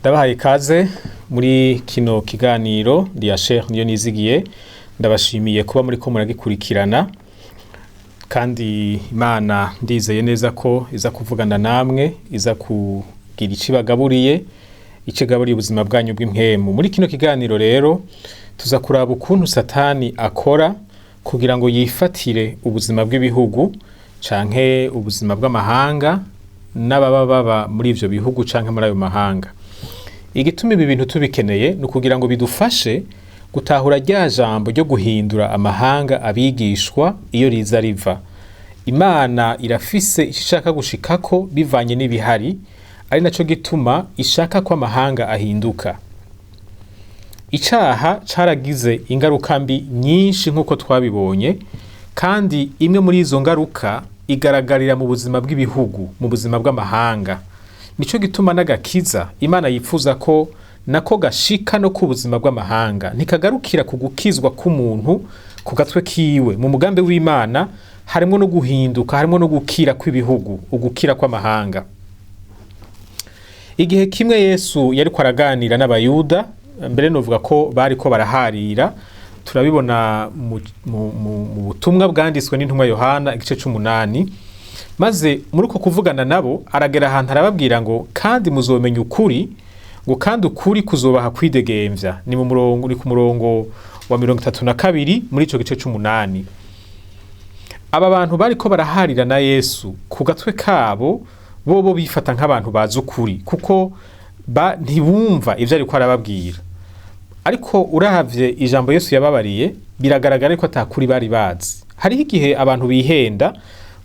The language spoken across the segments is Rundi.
Ndabahaye ikaze muri kino kiganiro. Ndi Sheikh niyo nizigiye. Ndabashimiye kuba muriko muragikurikirana, kandi Imana ndizeye neza ko iza kuvugana namwe, iza kugira ico ibagaburiye, ico igaburiye ubuzima bwanyu bw'impwemu. Muri kino kiganiro rero tuza kuraba ukuntu Satani akora kugira ngo yifatire ubuzima bw'ibihugu canke ubuzima bw'amahanga n'ababa baba muri ivyo bihugu canke muri ayo mahanga. Igituma ibi bintu tubikeneye ni ukugira ngo bidufashe gutahura rya jambo ryo guhindura amahanga abigishwa iyo riza riva. Imana irafise ico ishaka gushikako bivanye n'ibihari, ari naco gituma ishaka ko amahanga ahinduka. Icaha caragize ingaruka mbi nyinshi nk'uko twabibonye, kandi imwe muri izo ngaruka igaragarira mu buzima bw'ibihugu, mu buzima bw'amahanga. Nico gituma n'agakiza Imana yifuza ko nako gashika no ku buzima bw'amahanga, ntikagarukira ku gukizwa k'umuntu ku gatwe kiwe. Mu mugambi w'Imana harimwo no guhinduka, harimwo no gukira kw'ibihugu, ugukira kw'amahanga. Igihe kimwe Yesu yariko araganira n'Abayuda, mbere novuga ko bariko baraharira. Turabibona mu butumwa bwanditswe n'intumwa Yohana igice c'umunani. Maze muri uko kuvugana nabo aragera ahantu arababwira ngo: "Kandi muzomenya ukuri", ngo: "Kandi ukuri kuzobaha kwidegemvya." Ni mu murongo, ni ku murongo wa 32 muri ico gice c'umunani. Aba bantu bariko baraharira na Yesu ku gatwe kabo, bobo bifata nk'abantu bazi ukuri, kuko ntibumva ivyo ariko arababwira. Ariko uravye ijambo Yesu yababariye, biragaragara ko atakuri bari bazi. Hariho igihe abantu bihenda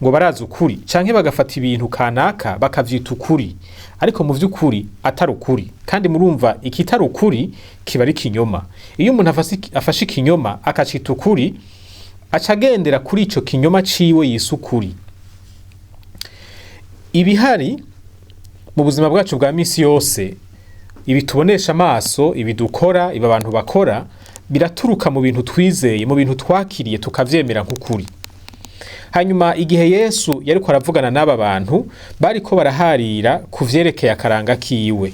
ngo barazi ukuri, canke bagafata ibintu kanaka bakavyita ukuri, ariko mu vy'ukuri atari ukuri. Kandi murumva, ikitari ukuri kiba ari ikinyoma. Iyo umuntu afashe ikinyoma akacita ukuri, aca agendera kuri ico kinyoma ciwe yise ukuri. Ibihari mu buzima bwacu bwa misi yose, ibi tubonesha amaso, ibi dukora, ibi abantu bakora, biraturuka mu bintu twizeye, mu bintu twakiriye tukavyemera nk'ukuri. Hanyuma igihe Yesu yariko aravugana n'aba bantu bariko baraharira ku vyerekeye akaranga kiwe,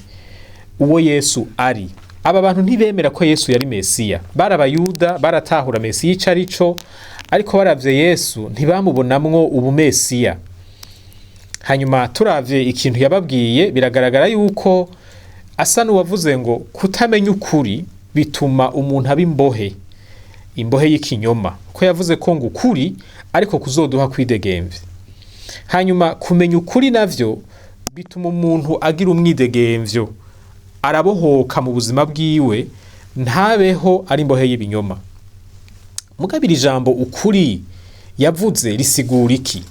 uwo Yesu ari, aba bantu ntibemera ko Yesu yari Mesiya. Bari Abayuda, baratahura Mesiya ico ari co, ariko baravye Yesu ntibamubonamwo ubumesiya. Hanyuma turavye ikintu yababwiye, biragaragara yuko asa n'uwavuze ngo kutamenya ukuri bituma umuntu aba imbohe, imbohe y'ikinyoma, ko yavuze ko ngo ukuri ariko kuzoduha kwidegemvya. Hanyuma kumenya ukuri navyo bituma umuntu agira umwidegemvyo, arabohoka mu buzima bwiwe, ntabeho ari imbohe y'ibinyoma. Mugabo iri jambo ukuri yavuze risigura iki?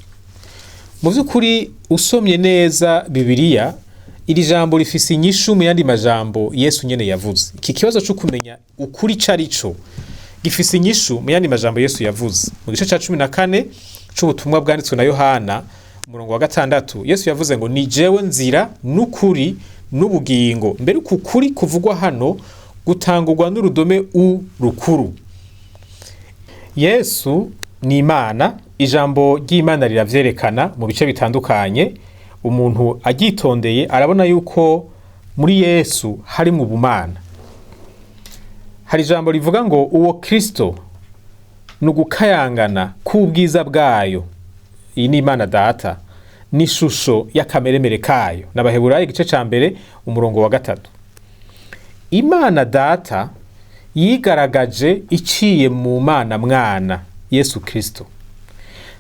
Mu vy'ukuri, usomye neza Bibiliya, iri jambo rifise inyishu mu yandi majambo Yesu nyene yavuze. Iki kibazo co kumenya ukuri ico ari co gifise inyishu mu yandi majambo Yesu yavuze. Mu gice ca 14 c'ubutumwa bwanditswe na Yohana, umurongo wa 6, Yesu yavuze ngo: "Ni jewe nzira n'ukuri n'ubugingo." Mbere uku kuri kuvugwa hano gutangurwa n'urudome U rukuru. Yesu ni Imana. Ijambo ry'Imana riravyerekana mu bice bitandukanye. Umuntu aryitondeye arabona yuko muri Yesu harimwo ubumana. Hari ijambo rivuga ngo uwo Kristo ni ugukayangana k'ubwiza bwayo, iyi ni Imana Data, n'ishusho y'akameremere kayo. N'Abaheburayo igice ca 1 umurongo wa 3. Imana Data yigaragaje iciye mu Mana Mwana Yesu Kristo.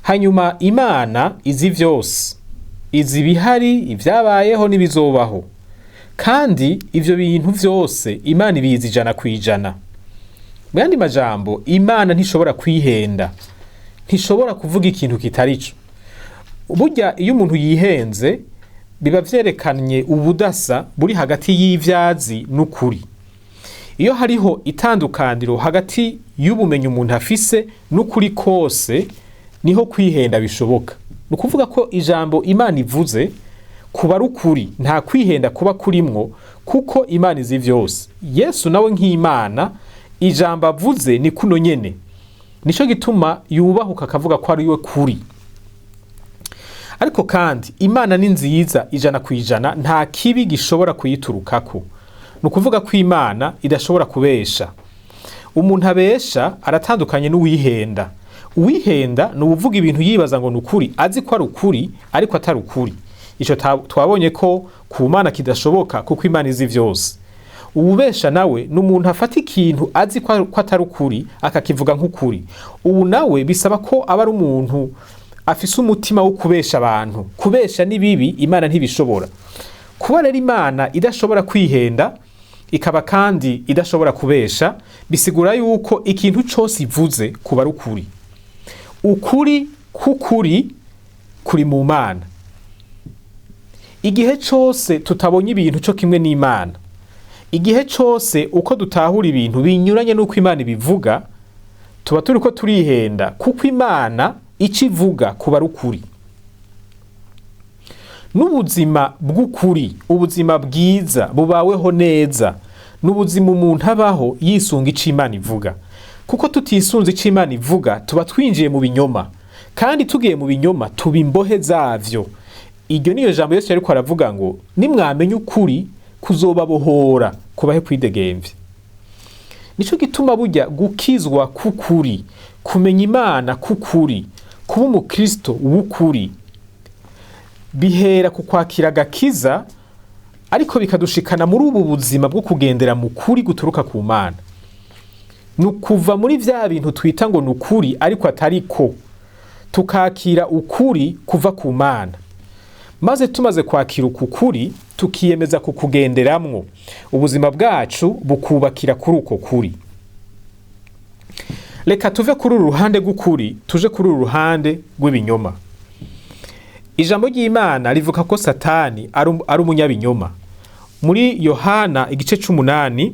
Hanyuma Imana izi vyose, izi ibihari, ivyabayeho n'ibizobaho, kandi ivyo bintu vyose Imana ibizi 100%. Mu yandi majambo, Imana ntishobora kwihenda, ntishobora kuvuga ikintu kitari co. Burya iyo umuntu yihenze, biba vyerekanye ubudasa buri hagati y'ivyazi n'ukuri. Iyo hariho itandukaniro hagati y'ubumenyi umuntu afise n'ukuri kose, niho kwihenda bishoboka. Ni ukuvuga ko ijambo Imana ivuze kuba ari ukuri, nta kwihenda kuba kurimwo, kuko Imana izi vyose. Yesu nawe nk'Imana, ijambo avuze ni kuno nyene. Nico gituma yubahuka akavuga ko ari we kuri. Ariko kandi Imana ni nziza 100%, nta kibi gishobora kuyiturukako. Ni ukuvuga ko Imana idashobora kubesha. Umuntu abesha aratandukanye n'uwihenda. Uwihenda ni uwuvuga ibintu yibaza ngo ni ukuri, azi ko ari ukuri ariko atari ukuri. Ico twabonye ko ku Mana kidashoboka, kuko Imana izi vyose. Uwubesha nawe ni umuntu afata ikintu azi ko atari ukuri akakivuga nk'ukuri. Ubu nawe bisaba ko aba ari umuntu afise umutima wo kubesha abantu. Kubesha ni bibi, Imana ntibishobora. Kuba rero Imana idashobora kwihenda, ikaba kandi idashobora kubesha, bisigura yuko ikintu cose ivuze kuba ari ukuri. Ukuri k'ukuri kuri mu Mana. Igihe cose tutabonye ibintu co kimwe n'Imana, igihe cose uko dutahura ibintu binyuranye n'uko Imana ibivuga, tuba turiko turihenda, kuko Imana ico ivuga kuba ari ukuri. N'ubuzima bw'ukuri, ubuzima bwiza bubaweho neza, n'ubuzima umuntu abaho yisunga ico Imana ivuga. Kuko tutisunze ico Imana ivuga, tuba twinjiye mu binyoma, kandi tugiye mu binyoma tuba imbohe zavyo. Iryo niyo jambo Yesu yariko aravuga ngo nimwamenya ukuri kuzobabohora kubahe kwidegemvya. Nico gituma burya gukizwa k'ukuri, kumenya Imana k'ukuri, kuba umukristo w'ukuri, bihera ku kwakira agakiza, ariko bikadushikana muri ubu buzima bwo kugendera mu kuri guturuka ku Mana. Ni ukuva muri vya bintu twita ngo ni ukuri ariko atari ko, tukakira ukuri kuva ku Mana. Maze tumaze kwakira uku kuri, tukiyemeza kukugenderamwo, ubuzima bwacu bukubakira kuri uko kuri. Reka tuve kuri uru ruhande rw'ukuri, tuje kuri uru ruhande rw'ibinyoma. Ijambo ry'Imana rivuga ko Satani ari umunyabinyoma. Muri Yohana igice c'umunani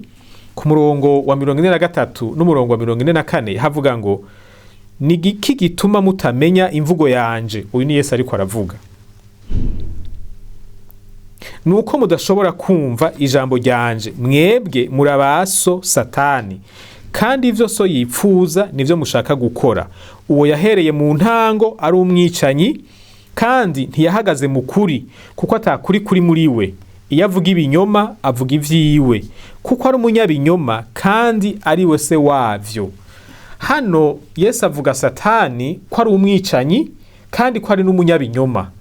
ku murongo wa 43 n'umurongo wa 44 havuga ngo ni igiki gituma mutamenya imvugo yanje? Uyu ni Yesu ariko aravuga. Nuko mudashobora kumva ijambo ryanje, mwebwe murabaso Satani, kandi ivyo so yipfuza nivyo mushaka gukora. Uwo yahereye mu ntango ari umwicanyi, kandi ntiyahagaze mu kuri, kuko atakuri kuri muri we. Iyo avuga ibinyoma avuga ivyiwe, kuko ari umunyabinyoma kandi ari we se wavyo. Hano Yesu avuga Satani ko ari umwicanyi kandi ko ari n'umunyabinyoma.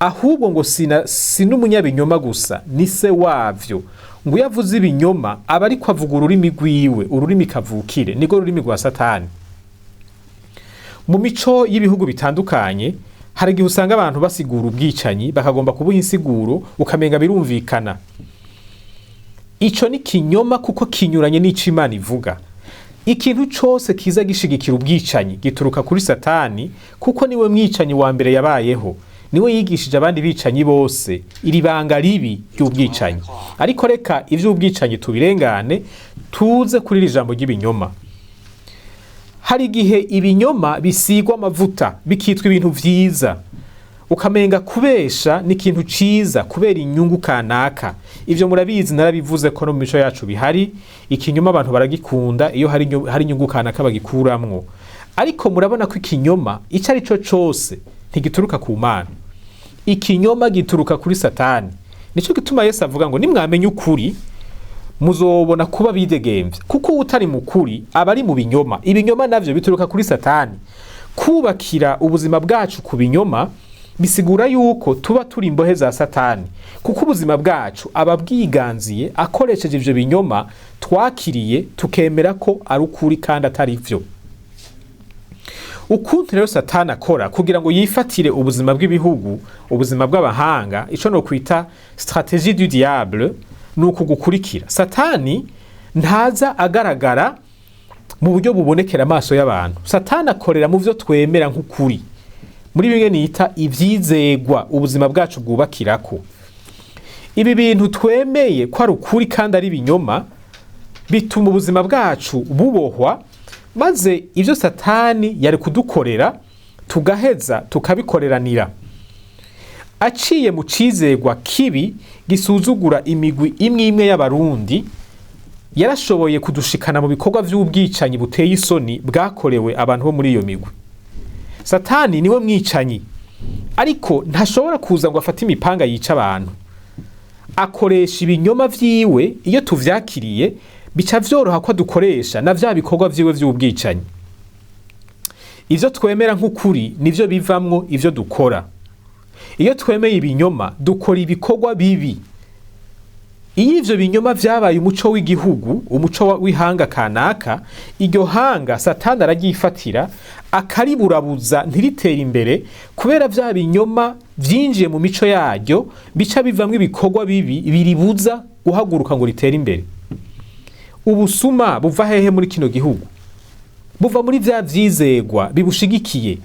Ahubwo ngo si n'umunyabinyoma gusa, ni se wavyo. Ngo iyo avuze ibinyoma aba ariko avuga ururimi rwiwe, ururimi kavukire, nirwo rurimi rwa Satani. Mu mico y'ibihugu bitandukanye hari igihe usanga abantu basigura ubwicanyi bakagomba kubuha insiguro, ukamenga birumvikana. Ico ni kinyoma, kuko kinyuranye n'ico Imana ivuga. Ikintu cose kiza gishigikira ubwicanyi gituruka kuri Satani, kuko niwe mwicanyi wa mbere yabayeho, niwe yigishije abandi bicanyi bose iri banga ribi ry'ubwicanyi. Ariko reka ivy'ubwicanyi tubirengane, tuze kuri iri jambo ry'ibinyoma. Hari igihe ibinyoma bisigwa amavuta bikitwa ibintu vyiza, ukamenga kubesha ni ikintu ciza kubera inyungu kanaka. Ivyo murabizi, narabivuze ko no mu mico yacu bihari. Ikinyoma abantu baragikunda iyo hari inyungu kanaka bagikuramwo. Ariko murabona ko ikinyoma ico ari cyo cose ntigituruka ku Mana. Ikinyoma gituruka kuri Satani. Nico gituma Yesu avuga ngo nimwamenya ukuri muzobona kuba bidegemvya, kuko utari mu kuri aba ari mu binyoma. Ibinyoma navyo bituruka kuri Satani. Kubakira ubuzima bwacu ku binyoma bisigura yuko tuba turi imbohe za Satani, kuko ubuzima bwacu aba bwiganziye akoresheje ivyo binyoma twakiriye, tukemera ko ari ukuri kandi atari vyo. Ukuntu rero Satani akora kugira ngo yifatire ubuzima bw'ibihugu, ubuzima bw'abahanga, ico no kwita stratégie du diable, ni ukugukurikira. Satani ntaza agaragara mu buryo bubonekera amaso y'abantu. Satani akorera mu vyo twemera nk'ukuri, muri bimwe nita ivyizegwa ubuzima bwacu bwubakirako. Ibi bintu twemeye ko ari ukuri kandi ari ibinyoma bituma ubuzima bwacu bubohwa, maze ivyo Satani yari kudukorera tugaheza tukabikoreranira. Aciye mu cizegwa kibi gisuzugura imigwi imwe imwe y'abarundi, yarashoboye kudushikana mu bikorwa vy'ubwicanyi buteye isoni bwakorewe abantu bo muri iyo migwi. Satani niwe mwicanyi, ariko ntashobora kuza ngo afate imipanga yica abantu. Akoresha ibinyoma vyiwe. Iyo tuvyakiriye, bica vyoroha ko dukoresha na vya bikorwa vyiwe vy'ubwicanyi. Ivyo twemera nk'ukuri nivyo bivamwo ivyo dukora. Iyo twemeye ibinyoma, dukora ibikorwa bibi. Iyo ivyo binyoma vyabaye umuco w'igihugu, umuco w'ihanga kanaka, iryo hanga Satani araryifatira, akariburabuza, ntiritere imbere, kubera vya binyoma vyinjiye mu mico yaryo, bica bivamwo ibikorwa bibi biribuza guhaguruka ngo ritere imbere. Ubusuma buva hehe muri kino gihugu? Buva muri vya vyizegwa bibushigikiye.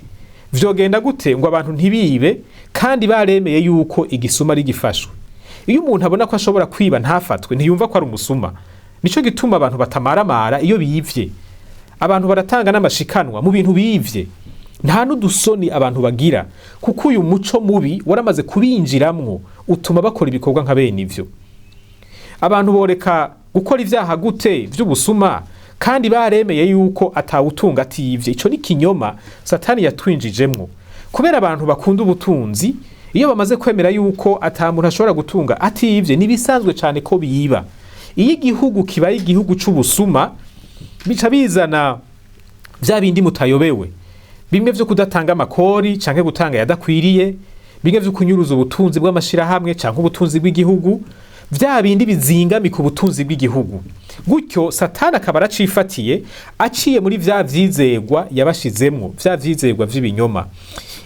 Vyogenda gute ngo abantu ntibibe kandi baremeye yuko igisuma ari gifashwe? Iyo umuntu abona ko ashobora kwiba ntafatwe, ntiyumva ko ari umusuma. Nico gituma abantu batamaramara iyo bivye. Abantu baratanga n'amashikanwa mu bintu bivye, nta n'udusoni abantu bagira, kuko uyu muco mubi waramaze kubinjiramwo, utuma bakora ibikorwa nka bene ivyo. Abantu boreka gukora ivyaha gute vy'ubusuma kandi baremeye yuko atawutunga ativye? Ico ni kinyoma Satani yatwinjijemwo. Kubera abantu bakunda ubutunzi, iyo bamaze kwemera yuko ata muntu ashobora gutunga ativye, nibisanzwe cane ko biba. Iyo igihugu kibaye igihugu c'ubusuma, bica bizana vya bindi mutayobewe, bimwe vyo kudatanga amakori canke gutanga yadakwiriye, bimwe vyo kunyuruza ubutunzi bw'amashirahamwe canke ubutunzi bw'igihugu, vya bindi bizingamika ubutunzi bw'igihugu. Gutyo Satani akaba aracifatiye, aciye muri vya vyizegwa yabashizemwo, vya vyizegwa vy'ibinyoma.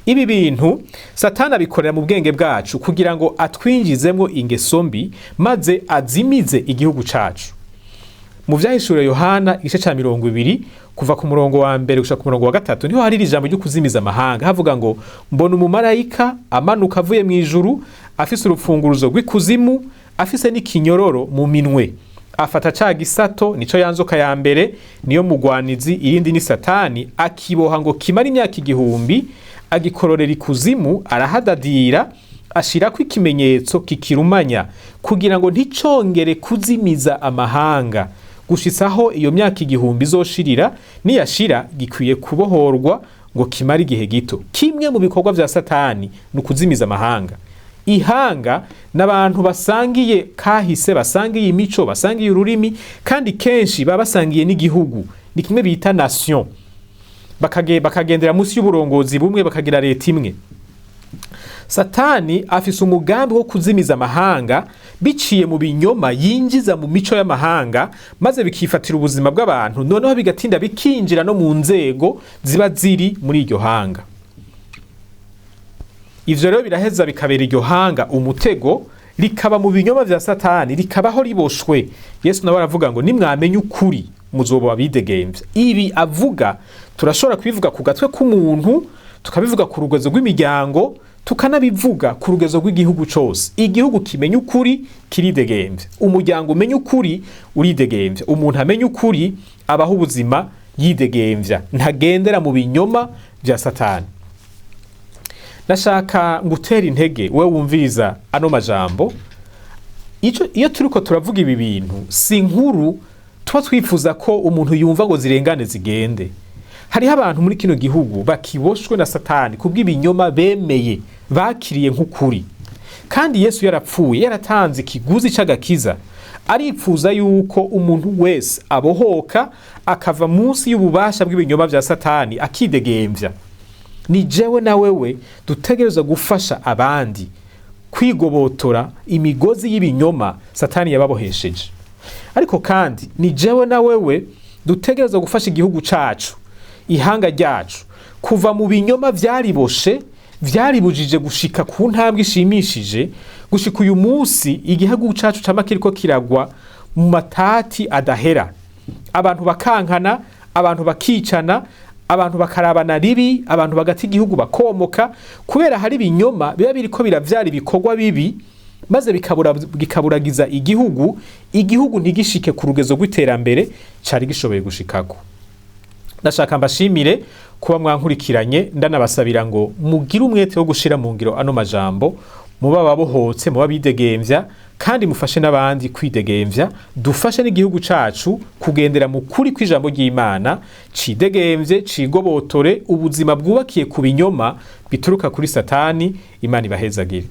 Ibi bintu Satani abikorera mu bwenge bwacu kugira ngo atwinjizemwo ingeso mbi, maze azimize igihugu cacu. Mu Vyahishuriwe Yohana, igice ca 20, kuva ku murongo wa mbere gushika ku murongo wa gatatu, niho hari ijambo ryo kuzimiza amahanga. Havuga ngo: "Mbona umumarayika amanuka avuye mu ijuru, afise urupfunguruzo rw'ikuzimu, afise n'ikinyororo mu minwe. Afata ca gisato, nico ya nzoka ya mbere, niyo mugwanizi, irindi ni Satani, akiboha ngo kimara imyaka 1000, agikororera ikuzimu, arahadadira, ashirako ikimenyetso kikirumanya, kugira ngo nticongere kuzimiza amahanga gushitsaho iyo myaka 1000 izoshirira. Niyashira, gikwiye kubohorwa ngo kimare igihe gito." Kimwe mu bikorwa vya Satani ni ukuzimiza amahanga. Ihanga n'abantu basangiye kahise, basangiye imico, basangiye ururimi, kandi kenshi baba basangiye n'igihugu. Ni kimwe bita nation. Bakagendera munsi y'uburongozi bumwe, bakagira leta imwe. Satani afise umugambi wo kuzimiza amahanga biciye mu binyoma yinjiza mu mico y'amahanga, maze bikifatira ubuzima bw'abantu, noneho bigatinda bikinjira no mu nzego ziba ziri muri iryo hanga. Ivyo rero biraheza bikabera iryo hanga umutego, rikaba mu binyoma vya Satani, rikabaho riboshwe. Yesu nawe aravuga ngo: "Nimwamenya ukuri, muzoba abidegemvya." Ibi avuga turashobora kubivuga ku gatwe k'umuntu, tukabivuga ku rugezo rw'imiryango, tukanabivuga ku rugezo rw'igihugu cose. Igihugu kimenya ukuri kiridegemvya, umuryango umenya ukuri uridegemvya, umuntu amenya ukuri abaho ubuzima yidegemvya, ntagendera mu binyoma vya Satani. Ndashaka ngutera intege, wewe wumviriza ano majambo. Iyo turiko turavuga ibi bintu, si inkuru tuba twifuza ko umuntu yumva ngo zirengane zigende. Hariho abantu muri kino gihugu bakiboshwe na Satani kubw'ibinyoma bemeye, bakiriye nk'ukuri, kandi Yesu yarapfuye, yaratanze ikiguzi c'agakiza. Aripfuza yuko umuntu wese abohoka, akava munsi y'ububasha bw'ibinyoma vya Satani, akidegemvya. Ni jewe na wewe dutegerezwa gufasha abandi kwigobotora imigozi y'ibinyoma Satani yababohesheje. Ariko kandi ni jewe na wewe dutegerezwa gufasha igihugu cacu, ihanga ryacu, kuva mu binyoma vyariboshe, vyaribujije gushika ku ntambwe ishimishije. Gushika uyu munsi, igihugu cacu cama kiriko kiragwa mu matati adahera, abantu bakankana, abantu bakicana, abantu bakarabana ribi, abantu bagata igihugu bakomoka, kubera hari ibinyoma biba biriko biravyara ibikorwa bibi, maze bikaburagiza igihugu, igihugu ntigishike ku rugezo rw'iterambere cari gishoboye gushikako. Ndashaka mbashimire kuba mwankurikiranye, ndanabasabira ngo mugire umwete wo gushira mu ngiro ano majambo, muba babohotse, muba bidegemvya, kandi mufashe n'abandi kwidegemvya. Dufashe n'igihugu cacu kugendera mu kuri kw'ijambo ry'Imana, cidegemvye, cigobotore ubuzima bwubakiye ku binyoma bituruka kuri Satani. Imana ibahezagire.